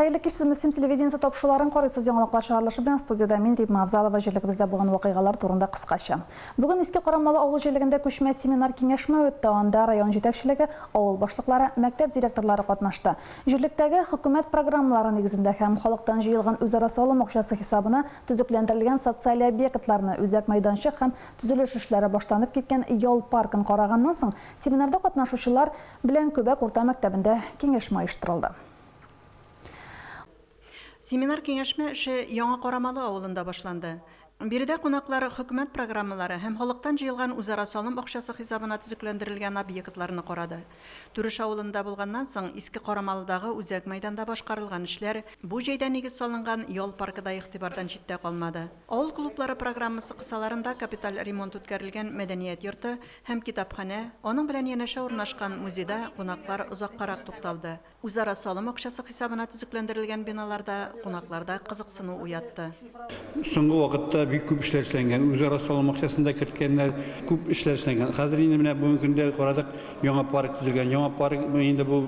Хәерле кич, сез Мөслим телевидениесе тапшыруларын карыйсыз. Яңалыклар чыгарылышы белән студиядә мин, Римма Авзалова, җирлегебездә булган вакыйгалар турында кыскача. Бүген Иске Карамалы авыл җирлегендә күчмә семинар-киңәшмә үтте. Анда район җитәкчелеге, авыл башлыклары, мәктәп директорлары катнашты. Җирлектәге хөкүмәт программалары нигезендә һәм халыктан җыелган үзара салым акчасы хисабына төзекләндерелгән социаль объектларны, үзәк мәйданчык һәм төзелеш эшләре башланып киткән ял паркын караганнан соң, семинарда катнашучылар белән Көбәк урта мәктәбендә киңәшмә оештырылды. Семинар-киңәшмә эше Яңа Карамалы авылында башланды. Биредә кунаклар хөкүмәт программалары һәм халыктан җыелган үзара салым акчасы хисабына төзекләндерелгән объектларны карады. Түреш авылында булганнан соң, Иске Карамалыдагы үзәк мәйданда башкарылган эшләр, бу җәйдә нигез салынган ял паркы да игътибардан читтә калмады. Авыл клублары программасы кысаларында капиталь ремонт үткәрелгән мәдәният йорты һәм китапханә, аның белән янәшә урнашкан музейда кунаклар озаккарак тукталды. Үзара салым акчасы хисабына төзекләндерелгән биналар да кунакларда кызыксыну уятты. Соңгы вакытта бик күп эшләр эшләнгән. Үзара салым акчасын да керткәннәр, күп эшләр эшләнгән. Хәзер инде менә бүгенге көндә карадык, яңа парк төзелгән. Яңа парк инде бу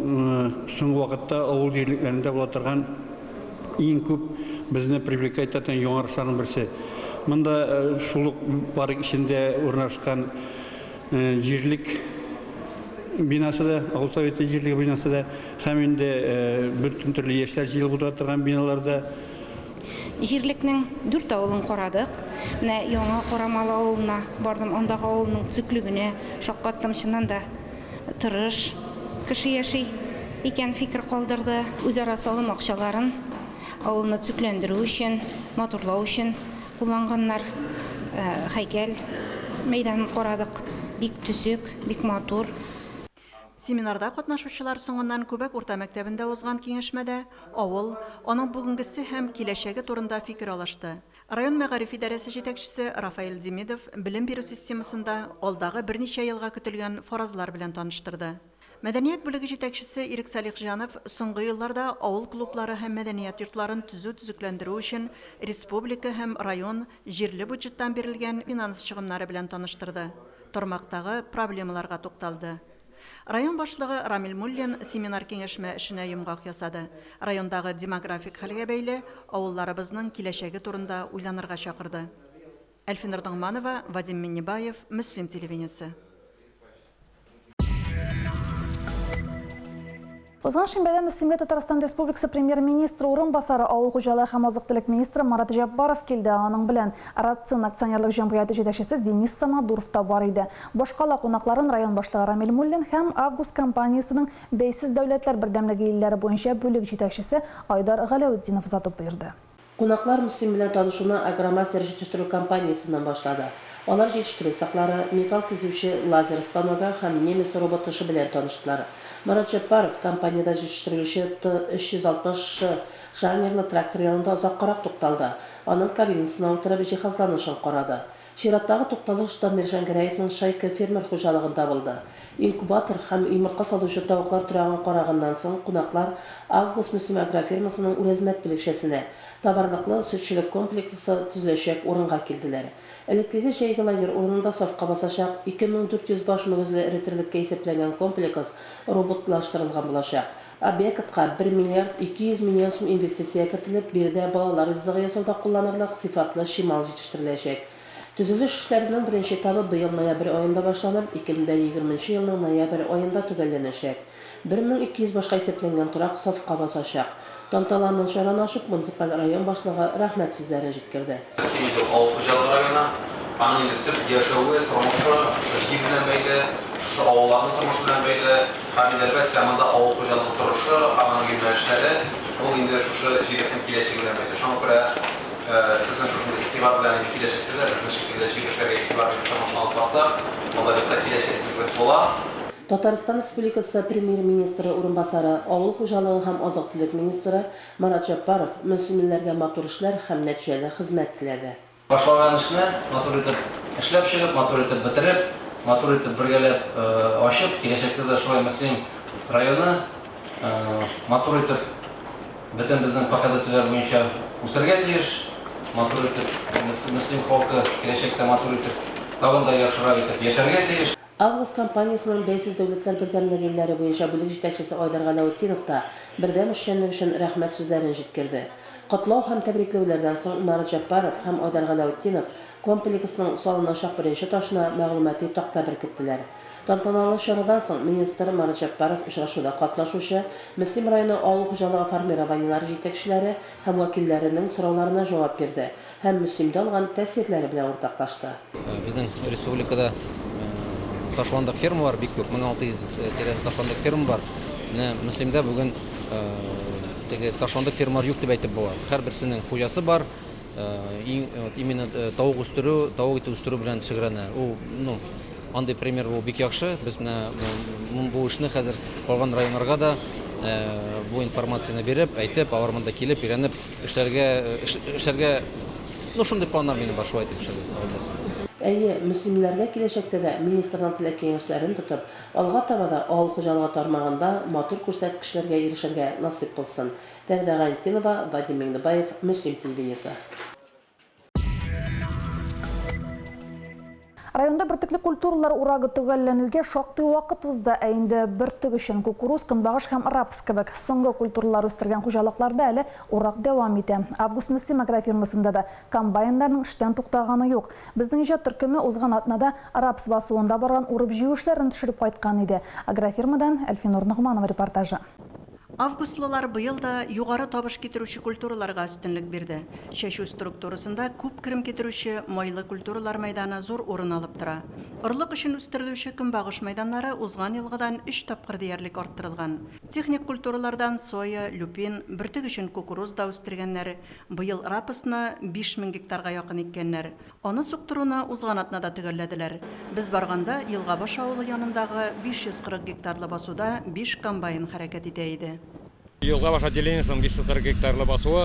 соңгы вакытта авыл җирлекләрендә була торган иң күп безне привлекать итә торган яңарышларның берсе. Монда шул ук парк эчендә урнашкан Җирлек бинасы да, авыл советы җирлеге бинасы да һәм инде бөтен төрле яшьләр җыелып утыра торган биналар да. Җирлекнең дүрт авылын карадык. Менә Яңа Карамалы авылына бардым, андагы авылның төзеклегенә шаккаттым. Чыннан да тырыш кеше яши икән фикер калдырды. Үзара салым акчаларын авылны төзекләндерү өчен, матурлау өчен Кулланганнар. Һәйкәл мәйданын карадык. Бик төзек, бик матур. Семинарда катнашучылар соңыннан Күбәк урта мәктәбендә узган киңәшмәдә авыл, аның бүгенгесе һәм киләчәге турында фикер алышты. Район мәгариф идарәсе җитәкчесе Рафаэль Демидов белем бирү системасында алдагы берничә елга көтелгән фаразлар белән таныштырды. Мәдәният бүлеге җитәкчесе Ирек Салихҗанов соңгы елларда авыл клублары һәм мәдәният йортларын төзү-төзекләндерү өчен республика һәм район, җирле бюджеттан бирелгән финанс чыгымнары белән таныштырды, тармактагы проблемаларга тукталды. Район башлыгы Рамил Муллин семинар-киңәшмә эшенә йомгак ясады, райондагы демографик хәлгә бәйле авылларыбызның киләчәге турында уйланырга чакырды. Әлфинур Ногманова, Вадим Миннебаев, Мөслим телевидениесе. Узган шимбәдә Мөслимгә Татарстан Республикасы Премьер-министры урынбасары, авыл хуҗалыгы һәм азык-төлек министры Марат Җәббаров килде. Аның белән Рацин акционерлык җәмгыяте җитәкчесе Денис Самодуров та бар иде. Башкала кунакларын район башлыгы Рамил Муллин һәм Август компаниясенең Бәйсез дәүләтләр бердәмлеге илләре буенча бүлек җитәкчесе Айдар Галәүтдинов озатып бирде. Кунаклар Мөслим белән танышуны Агромастер җитештерү компаниясеннән башлады. Алар җитештерү цехлары, металл кисүче лазер станогы һәм немец робот эше белән таныштылар. Марат Җәббаров компаниядә җитештерелүче Т 360 ш шарнирлы трактор янында озаккарак тукталды, аның кабинасына утырып, җиһазланышын карады. Чираттагы тукталыш Дамир Җангәрәевның Чайка фермер хуҗалыгында булды. Инкубатор һәм йомырка салучы тавыклар торагын караганнан соң, кунаклар Август-Мөслим агрофирмасының Үрәзмәт бүлекчәсенә, товарлыклы-сөтчелек комплексы төзеләчәк урынга килделәр. Элеккеге җәйге лагерь урынында сафка басачак 2400 баш мөгезле эре терлеккә исәпләнгән комплекс роботлаштырылган булачак. Объектка бер миллиард 200 миллион сум инвестиция кертелеп, биредә балалар ризыгы ясауда кулланырлык сыйфатлы чимал җитештереләчәк. Төзелеш эшләренең беренче этабы быел ноябрь аенда башланып, 2020 нче елның ноябрь аенда төгәлләнәчәк. 1200 башка исәпләнгән торак сафка басачак. Тантаналы чараны ачып, муниципаль район башлыгы рәхмәт сүзләрен җиткерде. Мөслим инде ул авыл хуҗалыгы районы. Аның инде төп яшәве, тормышы шушы җир белән бәйле, шушы авылларның тормышы белән бәйле. Һәм инде, әлбәттә, монда авыл хуҗалыгы торышы һәм аның юнәлешләре, ул инде шушы җирлекнең киләчәге белән бәйле. Шуңа күрә сезнең шушындый игътибар белән инде киләчәктә дә безнең шикелле җирлекләргә игътибар биреп тормышны алып барсак, алла бирса, киләчәгебез була. Татарстан Республикасы Премьер-министры урынбасары, авыл хуҗалыгы һәм азык-төлек министры Марат Җәббаров мөслимлеләргә матур эшләр һәм нәтиҗәле хезмәт теләде. Башлаган эшне матур итеп эшләп чыгып, матур итеп бетереп, матур итеп бергәләп ачып, киләчәктә дә шулай Мөслим районы матур итеп бөтен безнең показательләр буенча үсәргә тиеш, матур итеп Мөслим халкы киләчәктә матур итеп, тагын да яхшырак итеп яшәргә тиеш. Август компаниясенең Бәйсез Дәүләтләр Бердәмлеге илләре буенча бүлек җитәкчесе Айдар Галәүтдинов та бердәм эшчәнлек өчен рәхмәт сүзләрен җиткерде. Котлау һәм тәбрикләүләрдән соң Марат Җәббаров һәм Айдар Галәүтдинов комплексның салыначак беренче ташына мәгълүмати такта беркеттеләр. Тантаналы чарадан соң министр Марат Җәббаров очрашуда катнашучы Мөслим районы авыл хуҗалыгы формированиеләре җитәкчеләре һәм вәкилләренең сорауларына җавап бирде һәм Мөслимдә алган тәэсирләре белән уртаклашты. Безнең республикада ташландык фермалар бик күп, 1600 тирәсе ташландык ферма бар. Менә Мөслимдә бүген теге ташландык фермалар юк дип әйтеп була. Һәрберсенең хуҗасы бар. Иң именно тавык үстерү, тавык ите үстерү белән шөгыльләнә. Ул, ну, андый пример бу бик яхшы. Без менә бу эшне хәзер калган районнарга да бу информацияне биреп, әйтеп, алар монда килеп, өйрәнеп эшләргә, эшләргә, ну, шундый планнар минем бар, шулай итеп эшләргә. Әйе, мөслимлеләргә киләчәктә дә министрның теләк-киңәшләрен тотып, алга таба да авыл хуҗалыгы тармагында матур күрсәткечләргә ирешергә насыйп булсын. Фәридә Гайнтдинова, Вадим Миңнебаев, Мөслим телевидениесе. Районда бөртекле культуралар урагы төгәлләнүгә шактый вакыт узды, ә инде бөртек өчен кукуруз, көнбагыш һәм рапс кебек соңгы культуралар үстергән хуҗалыкларда әле урак дәвам итә. Август-Мөслим агрофирмасында да комбайннарның эштән туктаганы юк. Безнең иҗат төркеме узган атнада рапс басуында барган урып-җыю эшләрен төшереп кайткан иде. Агрофирмадан Әлфинур Ногманова репортажы. Августлылар быел да югары табыш китерүче культураларга өстенлек бирде. Чәчү структурасында күп керем китерүче майлы культуралар мәйданы зур урын алып тора. Орлык өчен үстерелүче көнбагыш мәйданнары узган елгыдан өч тапкыр диярлек арттырылган. Техник культуралардан соя, люпин, бөртек өчен кукуруз да үстергәннәр. Быел рапсны 5000 гектарга якын иккәннәр. Аны суктыруны узган атнада төгәлләделәр. Без барганда Елгабаш авылы янындагы 540 гектарлы басуда биш комбайн хәрәкәт итә иде. Елгабаш отделениесенең 540 гектарлы басуы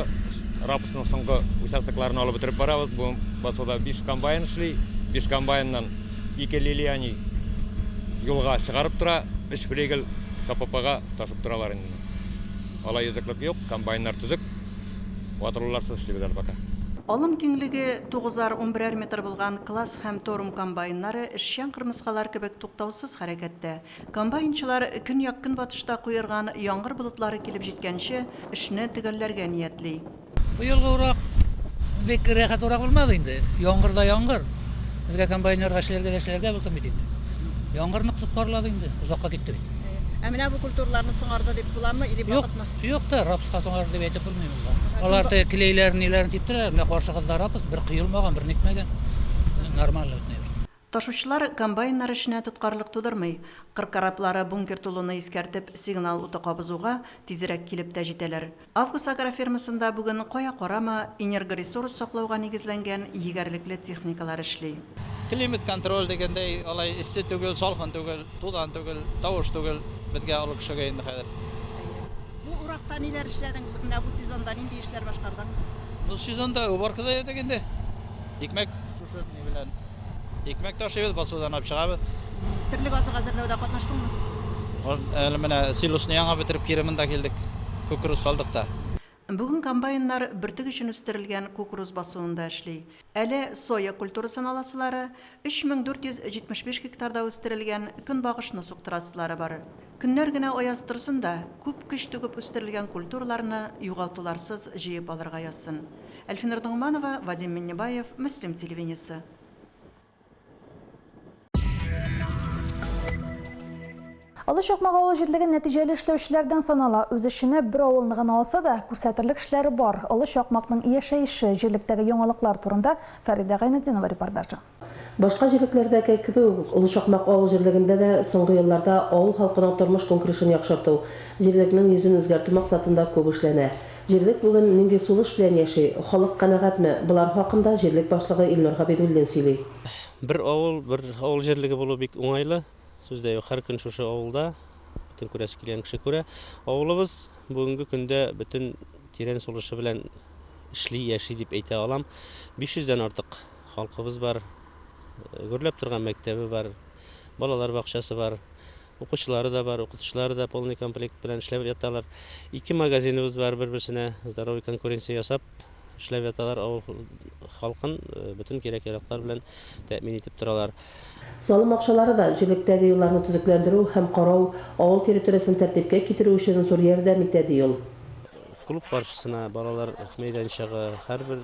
рапсның соңгы участокларын алып бетереп барабыз. Бу басуда биш комбайн эшли. Биш комбайннан ике Лилиани юлга чыгарып тора, өч флигель КППга ташып торалар инде. Алай өзеклек юк, комбайннар төзек. Ватылуларсыз эшлибез әле пока. Алым киңлеге тугызар, унберәр метр булган Класс һәм Торум комбайннары эшчән кырмыскалар кебек туктаусыз хәрәкәттә. Комбайнчылар көньяк-көнбатышта куерган яңгыр болытлары килеп җиткәнче эшне төгәлләргә ниятли. Быелгы урак бик рәхәт урак булмады инде. Яңгыр да яңгыр. Безгә комбайнерга эшләргә дә эшләргә булсын бит инде. Яңгыр нык тоткарлады инде, озакка китте бит. Ә менә бу культураларны соңарды дип буламы или вакытмы? Юк, юк та, рапска соңарды дип әйтеп булмый монда. Алар теге клейләрен, ниләрен сиптерәләр, менә каршыгызда рапс, бер коелмаган, бер нитмәгән. Нормально бөтенләй. Ташучылар комбайннар эшенә тоткарлык тудырмый. Кыр кораблары бункер тулуны искәртеп, сигнал уты кабызуга, тизрәк килеп тә җитәләр. Август агрофирмасында бүген кая карама, энергоресурс саклауга нигезләнгән егәрлекле техникалар эшли. Климат контроль дигәндәй, алай эссе түгел, салкын түгел, тузан түгел, тавыш түгел безгә олы кешегә инде хәзер. Бу уракта ниләр эшләдең? Менә бу сезонда нинди эшләр башкардың? Бу сезонда уборкада идек инде. Икмәк шушы ни белән. Икмәк ташыйбыз, басудан алып чыгабыз. Терлек азыгы әзерләүдә катнаштыңмы? Әле менә силосны яңа бетереп кире монда килдек. Кукуруз салдык та. Бүген комбайннар бөртек өчен үстерелгән кукуруз басуында эшли. Әле соя культурасын аласылары, 3475 гектарда үстерелгән көнбагышны суктырасылары бар. Көннәр генә аяз торсын да, күп көч түгеп үстерелгән культураларны югалтуларсыз җыеп алырга язсын. Әлфинур Ногманова, Вадим Миннебаев, Мөслим телевидениесе. Олы Чакмак авыл җирлеге нәтиҗәле эшләүчеләрдән санала. Үз эченә бер авылны гына алса да, күрсәтерлек эшләре бар. Олы Чакмакның яшәеше, җирлектәге яңалыклар турында Фәридә Гайнетдинова репортажы. Башка җирлекләрдәге кебек үк, Олы Чакмак авыл җирлегендә дә соңгы елларда авыл халкының тормыш-көнкүрешен яхшырту, җирлекнең йөзен үзгәртү максатында күп эшләнә. Җирлек бүген нинди сулыш белән яши, халык канәгатьме, болар хакында җирлек башлыгы Илнур Габидуллин сөйли. Бер авыл, бер авыл җирлеге булу бик уңайлы, сүз дә юк, һәр көн шушы авылда, бөтен күрәсе килгән кеше күрә. Авылыбыз бүгенге көндә бөтен тирән сулышы белән эшли, яши дип әйтә алам. 500 дән артык халкыбыз бар, гөрләп торган мәктәбе бар, балалар бакчасы бар, укучылары да бар, укытучылары да полный комплект белән эшләп яталар. Ике магазиныбыз бар, бер-берсенә здоровый конкуренция ясап, эшләп яталар, авыл халкын бөтен кирәк-яраклар белән тәэмин итеп торалар. Салым акчалары да җирлектәге юлларны төзекләндерү һәм карау, авыл территориясен тәртипкә китерү өчен зур ярдәм итә, ди ул. Клуб каршысына балалар мәйданчыгы, һәрбер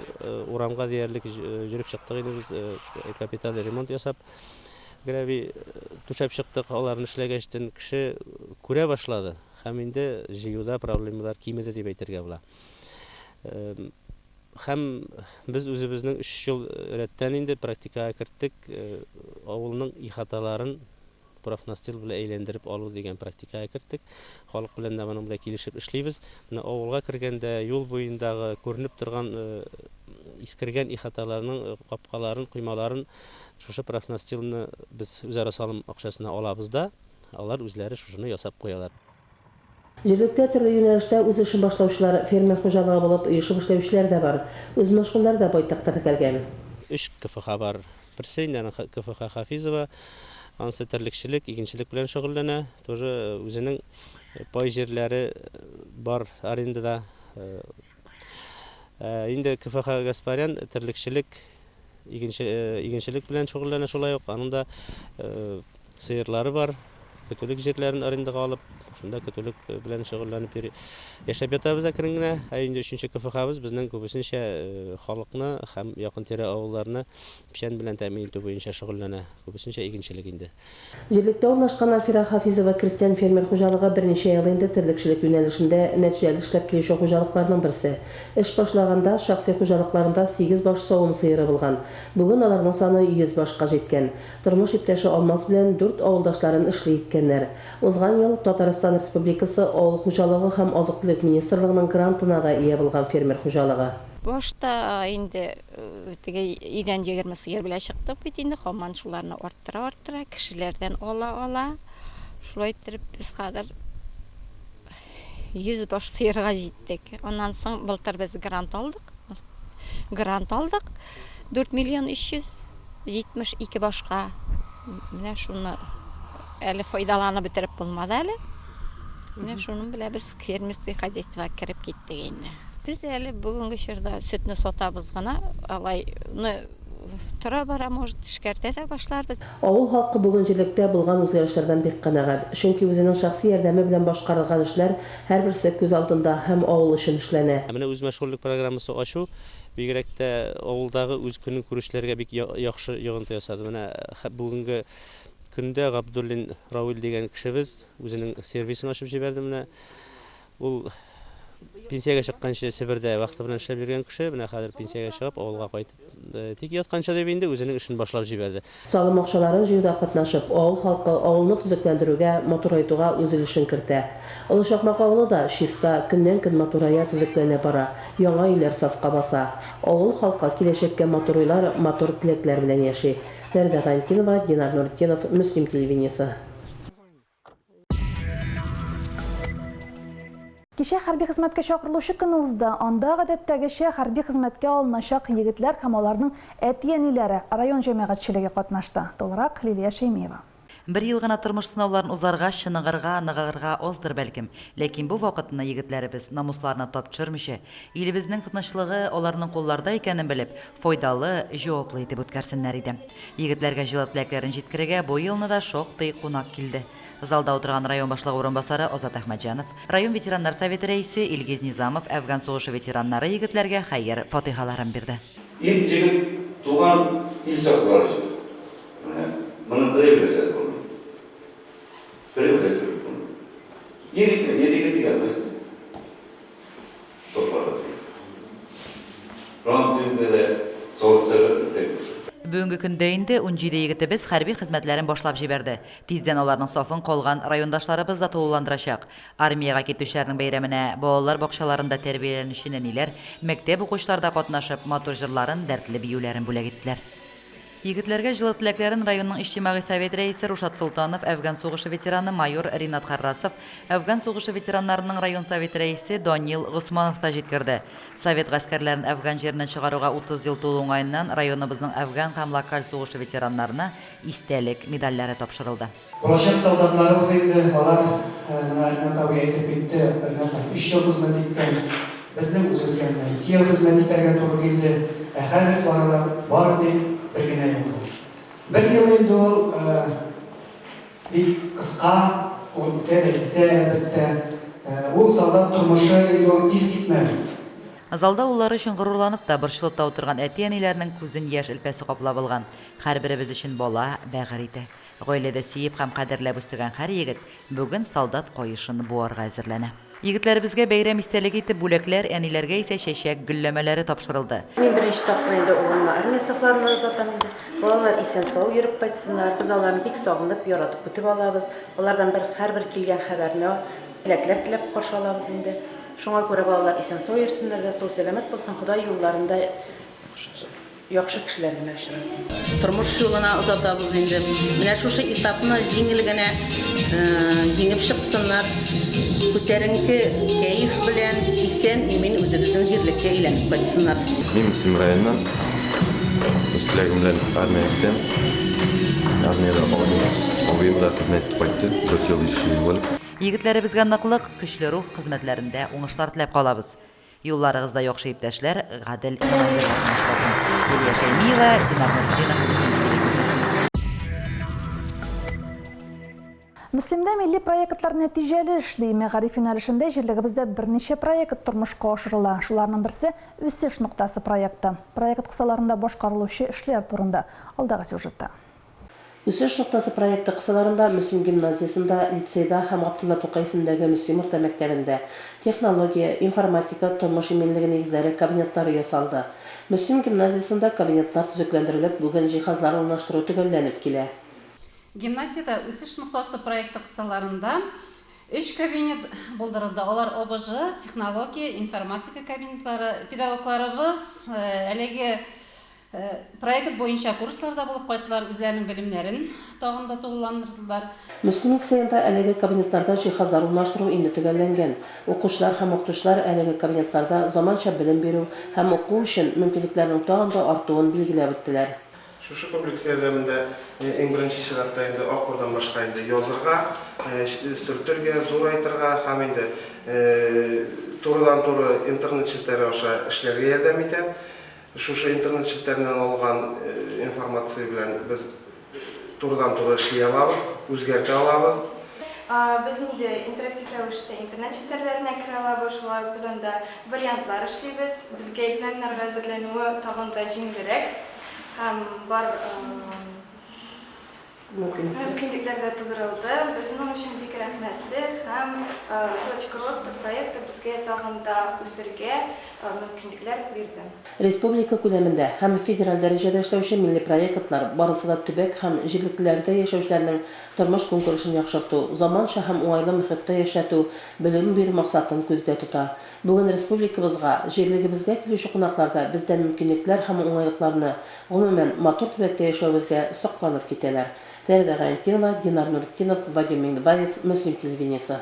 урамга диярлек йөреп чыктык инде без, капиталь ремонт ясап, гравий түшәп чыктык. Аларны эшләгәчтен кеше күрә башлады һәм инде җыюда проблемалар кимеде дип әйтергә була. Һәм без үзебезнең өч ел рәттән инде практикага керттек, авылның ихаталарын профнастил белән әйләндереп алу дигән практикага керттек. Халык белән дә моның белән килешеп эшлибез. Менә авылга кергәндә юл буендагы күренеп торган искергән ихаталарның капкаларын, коймаларын шушы профнастилны без үзара салым акчасына алабыз да, алар үзләре шушыны ясап куялар. Җирлектә төрле юнәлештә үз эшен башлаучылар, фермер хуҗалыгы булып оешып эшләүчеләр дә бар. Үзмәшгульләр дә байтак теркәлгән. Өч КФХ бар. Берсе инде аның КФХ Хафизова. Анысы терлекчелек, игенчелек белән шөгыльләнә. Тоже үзенең пай җирләре бар арендада. Инде КФХ Гаспарян терлекчелек, игенчелек белән шөгыльләнә шулай ук. Аның да сыерлары бар, көтүлек җирләрен арендага алып, шунда көтүлек белән шөгыльләнеп йөри. Яшәп ятабыз әкрен генә. Ә инде өченче КФХбыз безнең күбесенчә халыкны һәм якын-тирә авылларны печән белән тәэмин итү буенча шөгыльләнә. Күбесенчә игенчелек инде. Җирлектә урнашкан Альфира Хафизова крестьян-фермер хуҗалыгы берничә ел инде терлекчелек юнәлешендә нәтиҗәле эшләп килүче хуҗалыкларның берсе. Эш башлаганда шәхси хуҗалыкларында сигез баш савым сыеры булган. Бүген аларның саны 100 башка җиткән. Тормыш иптәше Алмаз белән дүрт авылдашларын эшле иткәннәр. Узган ел Татарстан Республикасы Авыл хуҗалыгы һәм азык-төлек министрлыгының грантына да ия булган фермер хуҗалыгы. Башта инде теге өйдән 20 сыер белән чыктык бит инде, һаман шуларны арттыра-арттыра, кешеләрдән ала-ала. Шулай иттереп без хәзер 100 баш сыерга җиттек. Аннан соң былтыр без грант алдык. Грант алдык. 4 миллион 372 башка. Менә шуны әле файдаланып бетереп булмады әле. Менә шуның белән без фермерский хозяйствога кереп киттек инде. Без әле бүгенге чорда сөтне сатабыз гына, алай тора-бара, может, эшкәртә дә башларбыз. Авыл халкы бүген җирлектә булган үзгәрешләрдән бик канәгать. Чөнки үзенең шәхси ярдәме белән башкарылган эшләр һәрберсе күз алдында һәм авыл өчен эшләнә. Ә менә үзмәшгульлек программасы ачу бигрәк тә авылдагы үз көнен күрүчеләргә бик яхшы йогынты ясады. Менә бүгенге көндә Габдуллин Равил дигән кешебез үзенең сервисын ачып җибәрде менә. Ул пенсиягә чыкканчы Себердә вахта белән эшләп йөргән кеше, менә хәзер пенсиягә чыгып, авылга кайтып, тик ятканчы дип инде үзенең эшен башлап җибәрде. Салым акчаларын җыюда катнашып, авыл халкы авылны төзекләндерүгә, матурайтуга үз өлешен кертә. Олы Чакмак авылы да чиста, көннән-көн матурая, төзекләнә бара, яңа өйләр сафка баса. Авыл халкы киләчәккә матур уйлар, матур теләкләр белән яши. Фәридә Гайнтдинова, Динар Нуретдинов, Мөслим телевидениесе. Кичә хәрби хезмәткә чакырылучы көне узды. Анда, гадәттәгечә, хәрби хезмәткә алыначак егетләр һәм аларның әти-әниләре, район җәмәгатьчелеге катнашты. Тулырак Лилия Шәймиева. Бер ел гына тормыш сынауларын узарга, чыныгырга, ныгыгырга аздыр бәлкем. Ләкин бу вакытны егетләребез, намусларына тап төшермичә, илебезнең тынычлыгы аларның кулларда икәнен белеп, файдалы, җаваплы итеп үткәрсеннәр иде. Егетләргә җылы теләкләрен җиткерергә бу елны да шактый кунак килде. Залда утырган район башлыгы урынбасары Азат Әхмәтҗанов, район ветераннар советы рәисе Илгиз Низамов, Әфган сугышы ветераннары егетләргә хәер, фатыйхаларын бирде. Ир җегет туган ил саклар өчен. Менә моны берәү дә эшләтеп булмый. Берәү дә эшләтеп булмый. Ир икән, ир егет икән, Бүгенге көндә инде 17 егетебез хәрби хезмәтләрен башлап җибәрде. Тиздән аларның сафын калган райондашларыбыз да тулыландырачак. Армиягә китүчеләрнең бәйрәменә балалар бакчаларында тәрбияләнүче нәниләр, мәктәп укучылары да катнашып, матур җырларын, дәртле биюләрен бүләк иттеләр. Егетләргә җылы теләкләрен районның Иҗтимагый совет рәисе Рушат Солтанов, Әфган сугышы ветераны майор Ринат Харрасов, Әфган сугышы ветераннарының район советы рәисе Данил Госманов та җиткерде. Совет гаскәрләрен Әфган җиреннән чыгаруга 30 ел тулу уңаеннан районыбызның Әфган һәм локаль сугышы ветераннарына истәлек медальләре тапшырылды. Булачак солдатларыбыз инде алар, менә Ринат абый әйтеп китте, Ринат өч ел хезмәт иткән. Безнең үзебезгә менә ике ел хезмәт итәргә туры килде, ә хәзер баралар бары тик бер генә елга. Бер ел инде ул бик кыска, ул үтә дә китә, әлбәттә. Ул солдат тормышы инде ул искитмәле. Залда уллары өчен горурланып та, борчылып та утырган әти-әниләрнең күзен яшь элпәсе каплап алган. Һәрберебез өчен бала, бәгырь ите. Гаиләдә сөеп һәм кадерләп үстергән һәр егет бүген солдат каешын буарга әзерләнә. Егетләребезгә бәйрәм истәлеге итеп бүләкләр, әниләргә исә чәчәк гөлләмәләре тапшырылды. Мин беренче тапкыр инде улымны армия сафларына озатам инде. Балалар исән-сау йөреп кайтсыннар. Без аларны бик сагынып, яратып көтеп алабыз. Алардан бер һәрбер килгән хәбәрне теләкләр теләп каршы алабыз инде. Шуңа күрә балалар исән-сау йөрсеннәр дә, сау-сәламәт булсын, Ходай юлларында Яхшы кешеләр генә очрасын. Тормыш юлына озатабыз инде. Менә шушы этапны җиңел генә җиңеп чыксыннар. Күтәренке кәеф белән исән-имин үзебезнең җирлеккә әйләнеп кайтсыннар. Мин Мөслим районыннан. Үз теләгем белән армиягә китәм. Армиядә абыем да хезмәт итеп кайтты, дүрт ел биш ел элек. Егетләребезгә ныклык, көчле рух, хезмәтләрендә уңышлар теләп калабыз. Юлларыгызда яхшы иптәшләр, гадел командирлар тынычласын. Лилия Шәймиева, Динар Нуртдинов, Мөслим телевидениесе. Мөслимдә милли проектлар нәтиҗәле эшли. Мәгариф юнәлешендә җирлегебездә берничә проект тормышка ашырыла. Шуларның берсе, Үсеш ноктасы проекты. Проект кысаларында башкарылучы эшләр турында, алдагы сюжетта. Үсеш ноктасы проекты кысаларында Мөслим гимназиясендә, лицейда һәм Габдулла Тукай исемендәге Мөслим урта мәктәбендә технология, информатика, тормыш иминлеге нигезләре кабинетлары ясалды. Мөслим гимназиясендә кабинетлар төзекләндерелеп, бүген җиһазлар урнаштыру төгәлләнеп килә. Гимназиядә Үсеш ноктасы проекты кысаларында өч кабинет булдырылды. Алар ОБЖ, технология, информатика кабинетлары. Педагогларыбыз әлеге Проект буенча курсларда булып кайттылар, үзләренең белемнәрен тагын да тулыландырдылар. Мөслим лицеенда әлеге кабинетларда җиһазлар урнаштыру инде төгәлләнгән. Укучылар һәм укытучылар әлеге кабинетларда заманча белем бирү һәм уку өчен мөмкинлекләрнең тагын да артуын билгеләп үттеләр. Шушы комплекс ярдәмендә иң беренче чиратта инде акбурдан башка инде язырга, сөртергә, зурайтырга һәм инде турыдан-туры интернет челтәре аша эшләргә ярдәм итә. Шушы интернет челтәреннән алган информация белән без турыдан-туры эшли алабыз, үзгәртә алабыз. Без инде интерактив рәвештә интернет челтәрләренә керә алабыз, шулай ук без анда вариантлар эшлибез. Безгә экзаменнарга әзерләнүе тагын да җиңелрәк һәм бар Мөмкинлекләр дә тудырылды. Без моның өчен бик рәхмәтле һәм Точка роста проекты безгә тагын да үсергә мөмкинлекләр бирде. Республика күләмендә һәм федераль дәрәҗәдә эшләүче милли проектлар барысы да төбәк һәм җирлекләрдә яшәүчеләрнең тормыш-көнкүрешен яхшырту, заманча һәм уңайлы мөхиттә яшәтү, белем бирү максатын күздә тота. Бүген республикабызга, җирлегебезгә килүче кунаклар да бездә мөмкинлекләр һәм уңайлыкларны, Гомумән, матур төбәктә яшәвебезгә сокланып китәләр. Фәридә Гайнетдинова, Динар Нуретдинов, Вадим Миңнебаев, Мөслим телевидениесе.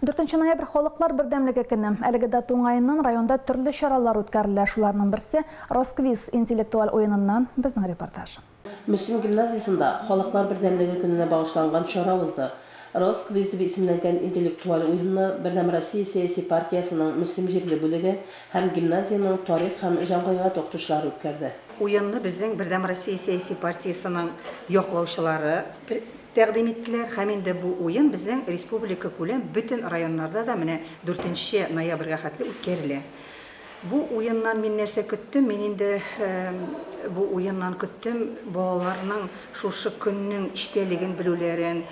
Дүртенче ноябрь Халыклар бердәмлеге көне. Әлеге дата уңаеннан районда төрле чаралар үткәрелә. Шуларның берсе, Росквиз интеллектуаль уеныннан безнең репортаж. Мөслим гимназиясендә Халыклар бердәмлеге көненә багышланган чара узды. Росквиз дип исемләнгән интеллектуаль уенны Бердәм Россия сәяси партиясенең Мөслим җирле бүлеге һәм гимназиянең тарих һәм җәмгыйгать укытучылары үткәрде. Уенны безнең Бердәм Россия сәяси партиясенең яклаучылары тәкъдим иттеләр һәм инде бу уен безнең республикакүләм бөтен районнарда да менә дүртенче ноябрьгә хәтле үткәрелә. Бу уеннан мин нәрсә көттем? Мин инде бу уеннан көттем балаларның шушы көннең эчтәлеген белүләрен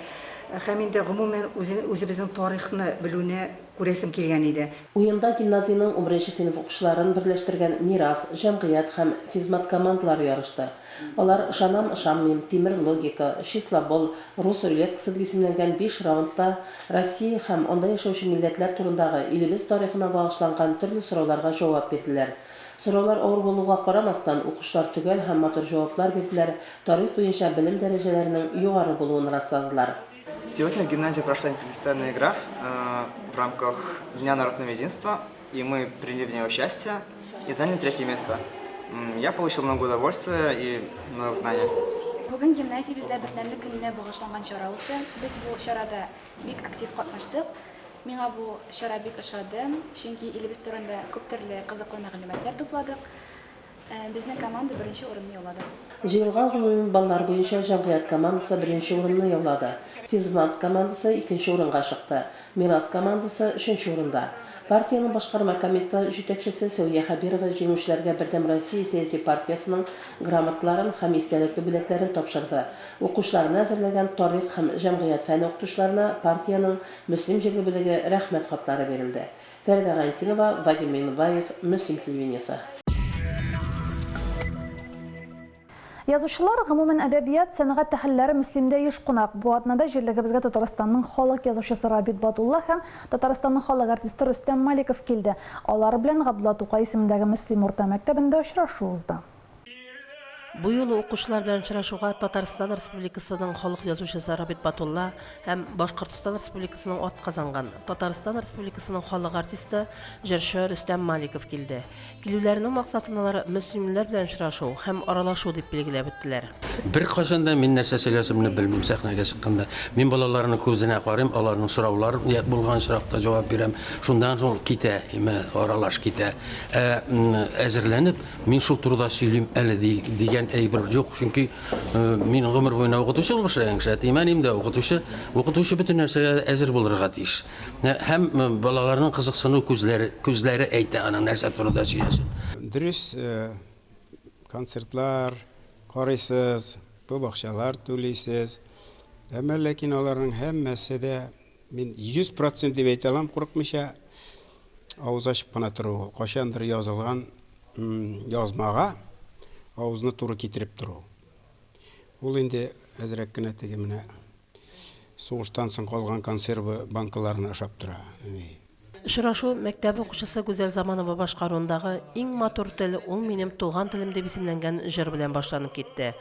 һәм инде гомумән үзебезнең тарихны белүне күрәсем килгән иде. Уенда гимназиянең унберенче сыйныф укучыларын берләштергән Мирас, Җәмгыять һәм Физмат командалары ярышты. Алар Ышанам, ышанмыйм, Тимер логика, Числобол, Рус рулеткасы дип исемләнгән биш раундта Россия һәм анда яшәүче милләтләр турындагы, илебез тарихына багышланган төрле сорауларга җавап бирделәр. Сораулар авыр булуга карамастан, укучылар төгәл һәм матур җаваплар бирделәр, тарих буенча белем дәрәҗәләренең югары булуын расладылар. Сегодня в гимназии прошла интеллектуальная игра в рамках Дня народного единства, и мы приняли в ней участие и заняли третье место. Я получил много удовольствия и новых знаний. Бүген гимназиябездә Бердәмлек көненә багышланган чара узды. Без бу чарада бик актив катнаштык. Миңа бу чара бик ошады, чөнки илебез турында күп төрле кызыклы мәгълүматлар тупладык. Безнең команда беренче урынны яулады. Җыелган гомуми баллар буенча җәмгыять командасы беренче урынны яулады. Физмат командасы икенче урынга чыкты. Мирас командасы, өченче урында. Партиянең башкарма комитеты җитәкчесе Сәүия Хәбирова җиңүчеләргә Бердәм Россия сәяси партиясенең грамоталарын һәм истәлекле бүләкләрен тапшырды. Укучыларны әзерләгән тарих һәм җәмгыять фәне укытучыларына партиянең Мөслим җирле бүлеге Рәхмәт хатлары бирелде. Фәридә Гайнтинова, Вадим Миңнебаев, Мөслим телевидениесе. Язучылар, гомумән, әдәбият, сәнгать әһелләре Мөслимдә еш кунак. Бу атнада җирлегебезгә Татарстанның халык язучысы Рабит Батулла һәм Татарстанның халык артисты Рөстәм Маликов килде. Алар белән Габдулла Тукай исемендәге Мөслим урта мәктәбендә очрашу узды. Бу юлы укучылар белән очрашуга Татарстан Республикасының халык язучысы Рабит Батулла һәм Башкортстан Республикасының атказанган, Татарстан Республикасының халык артисты, җырчы Рөстәм Маликов килде. Килүләренең максатын алар мөслимлеләр белән очрашу һәм аралашу дип билгеләп үттеләр. Беркайчан да мин нәрсә сөйләсемне белмим сәхнәгә чыкканда. Мин балаларның күзенә карыйм, аларның сораулар булган очракта җавап бирәм. Шуннан соң китә, аралаш китә. Ә әзерләнеп, Мин шул турыда сөйлим әле дигән әйбер юк, чөнки мин гомер буена укытучы булып эшләгән кеше, әтием, әнием дә укытучы. Укытучы бөтен нәрсәгә әзер булырга тиеш. Һәм балаларның кызыксыну күзләре, күзләре әйтә аның нәрсә турында сөйләсен. Дөрес, концертлар карыйсыз, күп акчалар түлисез. Әмма ләкин аларның һәммәсе дә Мин 100 процент дип әйтә алам, курыкмыйча, авыз ачып кына тору ул. Кайчандыр язылган язмага авызны туры китереп тору. Ул инде әзрәк кенә теге менә сугыштан соң калган консервы банкаларына ошап тора. Очрашу мәктәп укучысы Гүзәл Заманова башкаруындагы Иң матур тел, ул минем туган телем дип исемләнгән җыр белән башланып китте.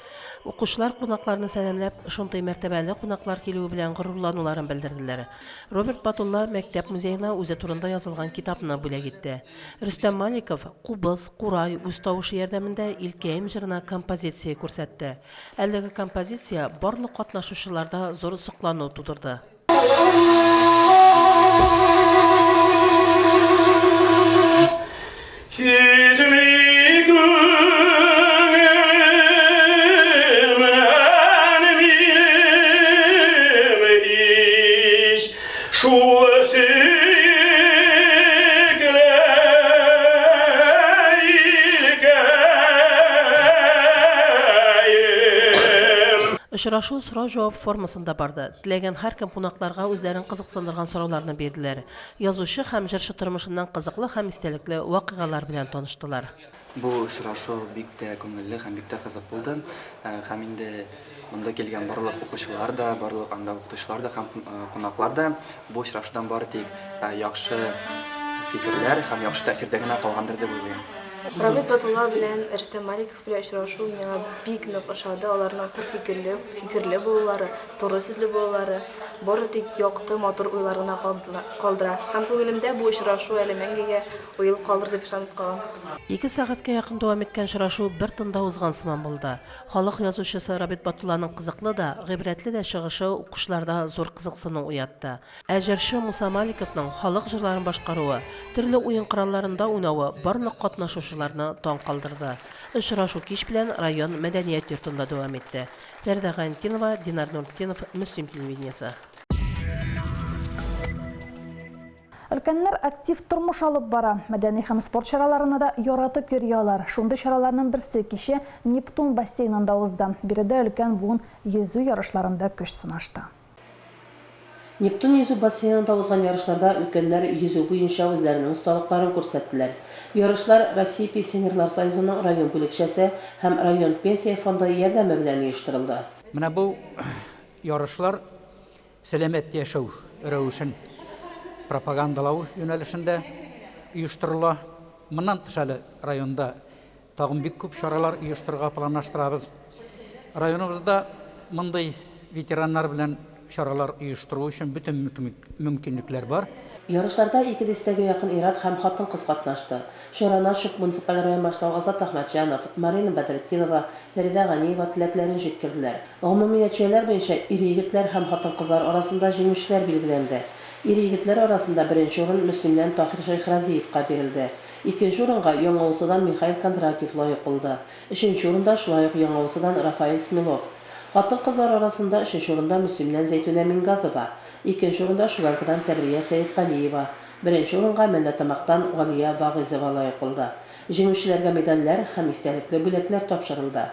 Укучылар кунакларны сәламләп, шундый мәртәбәле кунаклар килүе белән горурлануларын белдерделәр. Роберт Батулла мәктәп музеена үзе турында язылган китапны бүләк итте. Рөстәм Маликов кубыз, курай, үз тавышы ярдәмендә Илкәем җырына композиция күрсәтте. Әлеге композиция барлык катнашучыларда зур соклану тудырды. Китми күңелемнән минем һич шул сөекле илкәем. Очрашу сорау-җавап формасында барды. Теләгән һәркем кунакларга үзләрен кызыксындырган сорауларны бирделәр. Язучы һәм җырчы тормышыннан кызыклы һәм истәлекле вакыйгалар белән таныштылар. Бу очрашу бик тә күңелле һәм бик тә кызык булды. Һәм инде монда килгән барлык укучылар да, барлык анда укытучылар да һәм кунаклар да бу очрашудан бары тик яхшы фикерләр һәм яхшы тәэсирдә генә калгандыр дип уйлыйм. Рамил Батулла белән Рөстәм Маликов Белән очрашу миңа бик нык ошады, аларның хөр фикерле, фикерле булулары, туры сүзле булулары, бары тик якты, матур уйлар гына калдыра. Һәм күңелемдә бу очрашу әле мәңгегә уелып калыр дип ышанып калам. Ике сәгатькә якын дәвам иткән очрашу бер тында узган сыман булды. Халык язучысы Рабит Батулланың кызыклы да, гыйбрәтле дә чыгышы укучыларда зур кызыксыну уятты. Ә җырчы Муса Маликовның халык җырларын башкаруы, төрле уен коралларында уйнавы барлык катнашучыларны таң калдырды. Очрашу кич белән район мәдәният йортында дәвам итте. Фәридә Гайнетдинова, Динар Нуртдинов, Мөслим телевидениесе. Өлкәннәр актив тормыш алып бара. Мәдәни һәм спорт чараларына да яратып йөри алар. Шундый чараларның берсе кичә Нептун бассейнында узды. Биредә өлкән буын йөзү ярышларында көч сынашты. Нептун йөзү бассейнында узган ярышларда өлкәннәр йөзү буенча үзләренең осталыкларын күрсәттеләр. Ярышлар Россия Пенсионерлар союзының район бүлекчәсе һәм район Пенсия фонды ярдәме белән оештырылды. Менә бу ярышлар сәламәт яшәү рәвешен пропагандалау юнәлешендә оештырыла. Моннан тыш әле районда Тагын бик күп чаралар оештырырга планлаштырабыз. Районыбызда мондый ветераннар белән чаралар оештыру өчен бөтен мөмкинлекләр бар. Ярышларда ике дистәгә якын ир-ат һәм хатын-кыз катнашты. Чараны ачып, муниципаль район башлыгы Азат Әхмәтҗанов, Марина Бәдретдинова, Фәридә Ганиева теләкләрен җиткерделәр. Гомуми нәтиҗәләр буенча ир-егетләр һәм хатын-кызлар арасында җиңүчеләр билгеләнде. Ир-егетләр арасында беренче урын Мөслимнән Таһир Шәйхразиевка бирелде. Икенче урынга Яңа Усадан Михаил Кондратьев лаек булды. Өченче урында шулай ук Яңа Усадан Рафаэль Смелов. Хатын-кызлар арасында өченче урында Мөслимнән Зәйтүнә Мингазова, икенче урында Шуланкадан Тәбрия Сәетгалиева, беренче урынга Мәлләтамактан Галия Вагыйзова лаек булды. Җиңүчеләргә медальләр һәм истәлекле бүләкләр тапшырылды.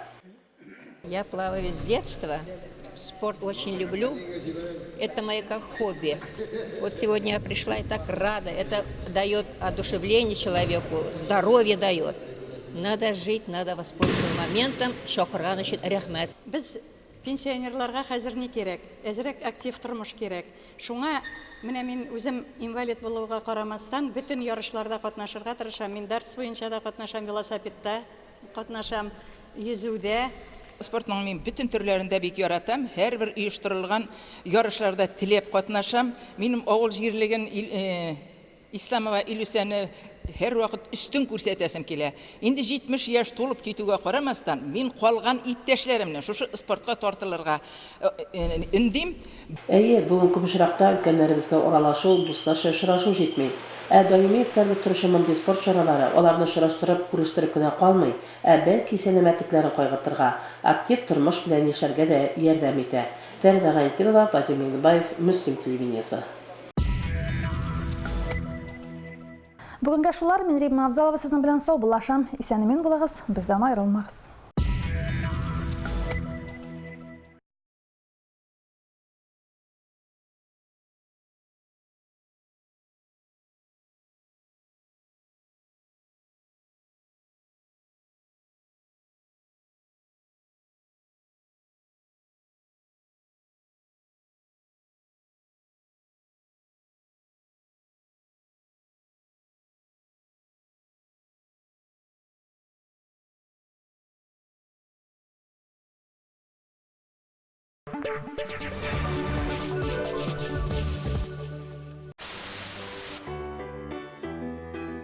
Я плаваю с детства, спорт очень люблю. Это мое как хобби. Вот сегодня я пришла и так рада. Это дает одушевление человеку, здоровье дает. Надо жить, надо воспользоваться моментом. Чакырган өчен рәхмәт. Без пенсионерларга хәзер ни кирәк? Әзрәк актив тормыш кирәк. Шуңа менә мин үзем инвалид булуга карамастан, бөтен ярышларда катнашырга тырышам. Мин дартс буенча да катнашам, велосипедта катнашам, йөзүдә. Спортның мин бөтен төрләрен дә бик яратам. Һәрбер оештырылган ярышларда теләп катнашам. Минем авыл җирлеген Исламова Илүсәне һәрвакыт өстен күрсәтәсем килә. Инде 70 яшь тулып китүгә карамастан, мин калган иптәшләремне шушы спортка тартылырга өндим. Әйе, бүген күп очракта өлкәннәребезгә аралашу, дусларча очрашу җитми. Ә даими үткәрелеп торучы мондый спорт чаралары аларны очраштырып, күрештереп кенә калмый, ә бәлки сәламәтлекләрен кайгыртырга, актив тормыш белән яшәргә дә ярдәм итә. Фәридә Гайнетдинова, Вадим Миңнебаев, Мөслим телевидениесе. Бүгенгә шулар. Мин Римма Авзалова сезнең белән саубуллашам. Исән-имин булыгыз, бездән аерылмагыз.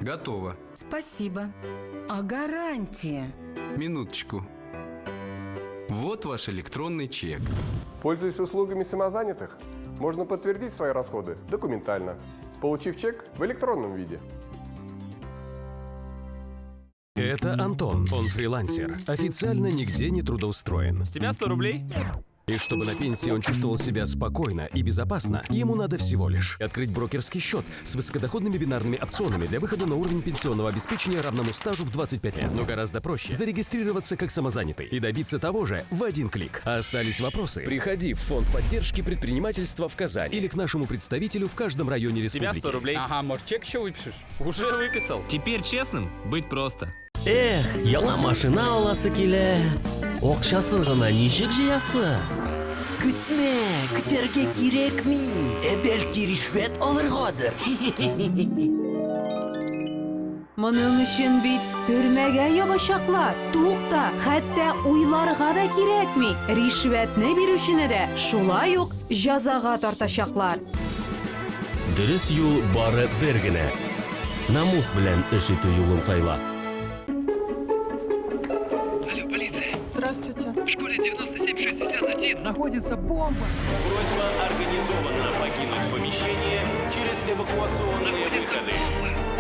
Готово. Спасибо. А гарантия? Минуточку. Вот ваш электронный чек. Пользуясь услугами самозанятых, можно подтвердить свои расходы документально, получив чек в электронном виде. Это Антон. Он фрилансер. Официально нигде не трудоустроен. С тебя 100 рублей? И чтобы на пенсии он чувствовал себя спокойно и безопасно, ему надо всего лишь открыть брокерский счет с высокодоходными бинарными опционами для выхода на уровень пенсионного обеспечения, равному стажу в 25 лет. Но гораздо проще зарегистрироваться как самозанятый и добиться того же в один клик. А остались вопросы? Приходи в Фонд поддержки предпринимательства в Казань или к нашему представителю в каждом районе С тебя республики. 100 рублей. Ага, может, чек еще выпишешь? Уже выписал. Теперь честным быть просто. Эх, яңа машина аласы килә. Акчасын гына ничек җыясы? Көтмә, көтәргә кирәкми. Ә бәлки ришвәт алыргадыр. Моның өчен бит төрмәгә ябачаклар. Тукта, хәтта уйларга да кирәкми. Ришвәтне бирүчене дә шулай ук җәзага тартачаклар. Дөрес юл бары бер генә. Намус белән эш итү юлын сайла. Алло, полиция. Здравствуйте. В школе 9761 находится бомба. Просьба организованно покинуть помещение через эвакуационные Находится выходы. бомба.